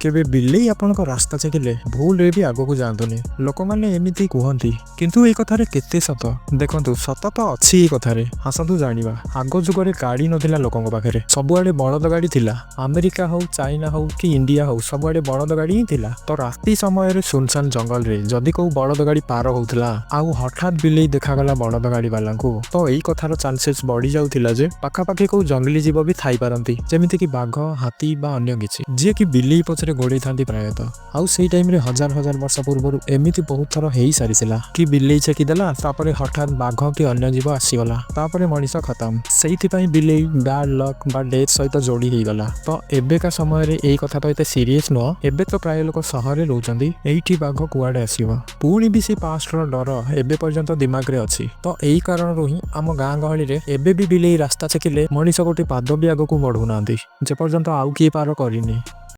କେବେ ବିଲେଇ ଆପଣଙ୍କ ରାସ୍ତା ଛେକିଲେ ଭୁଲରେ ବି ଆଗକୁ ଯାଆନ୍ତୁନି। ଲୋକମାନେ ଏମିତି କୁହନ୍ତି, କିନ୍ତୁ ଏଇ କଥାରେ କେତେ ସତ? ଦେଖନ୍ତୁ, ସତ ତ ଅଛି ଏଇ କଥାରେ। ଆସନ୍ତୁ ଜାଣିବା। ଆଗ ଯୁଗରେ ଗାଡ଼ି ନଥିଲା ଲୋକଙ୍କ ପାଖରେ, ସବୁଆଡ଼େ ବଳଦ ଗାଡ଼ି ଥିଲା। ଆମେରିକା ହଉ, ଚାଇନା ହଉ କି ଇଣ୍ଡିଆ ହଉ, ସବୁଆଡ଼େ ବଳଦ ଗାଡ଼ି ହିଁ ଥିଲା। ତ ରାତି ସମୟରେ ସୁନସାନ ଜଙ୍ଗଲରେ ଯଦି କୋଉ ବଳଦ ଗାଡ଼ି ପାର ହଉଥିଲା ଆଉ ହଠାତ୍ ବିଲେଇ ଦେଖାଗଲା ବଳଦ ଗାଡ଼ି ବାଲାଙ୍କୁ, ତ ଏଇ କଥାର ଚାନ୍ସେସ୍ ବଢି ଯାଉଥିଲା ଯେ ପାଖାପାଖି କୋଉ ଜଙ୍ଗଲୀ ଜୀବ ବି ଥାଇପାରନ୍ତି, ଯେମିତିକି ବାଘ, ହାତୀ ବା ଅନ୍ୟ କିଛି, ଯିଏକି ବିଲେଇ ପଛରେ ଗୋଡେଇଥାନ୍ତି ପ୍ରାୟତଃ। ଆଉ ସେଇ ଟାଇମରେ ହଜାର ହଜାର ବର୍ଷ ପୂର୍ବରୁ ଏମିତି ବହୁତ ଥର ହେଇ ସାରିଥିଲା କି ବିଲେଇ ଛେକିଦେଲା, ତାପରେ ହଠାତ୍ ବାଘ କି ଅନ୍ୟ ଜୀବ ଆସିଗଲା, ତାପରେ ମଣିଷ ଖତମ। ସେଇଥିପାଇଁ ବିଲେଇ ବ୍ୟାଡ୍ ଲକ୍ ବା ଡେଥ୍ ସହିତ ଯୋଡି ହେଇଗଲା। ତ ଏବେକା ସମୟରେ ଏଇ କଥା ତ ଏତେ ସିରିୟସ୍ ନୁହଁ। ଏବେ ତ ପ୍ରାୟ ଲୋକ ସହରରେ ରହୁଛନ୍ତି, ଏଇଠି ବାଘ କୁଆଡେ ଆସିବ? ପୁଣି ବି ସେ ପାଷ୍ଟର ଡର ଏବେ ପର୍ଯ୍ୟନ୍ତ ଦିମାଗରେ ଅଛି। ତ ଏଇ କାରଣରୁ ହିଁ ଆମ ଗାଁ ଗହଳିରେ ଏବେ ବି ବିଲେଇ ରାସ୍ତା ଛେକିଲେ ମଣିଷ ଗୋଟେ ପାଦ ବି ଆଗକୁ ବଢୁନାହାନ୍ତି, ଯେପର୍ଯ୍ୟନ୍ତ ଆଉ କିଏ ପାର କରିନି।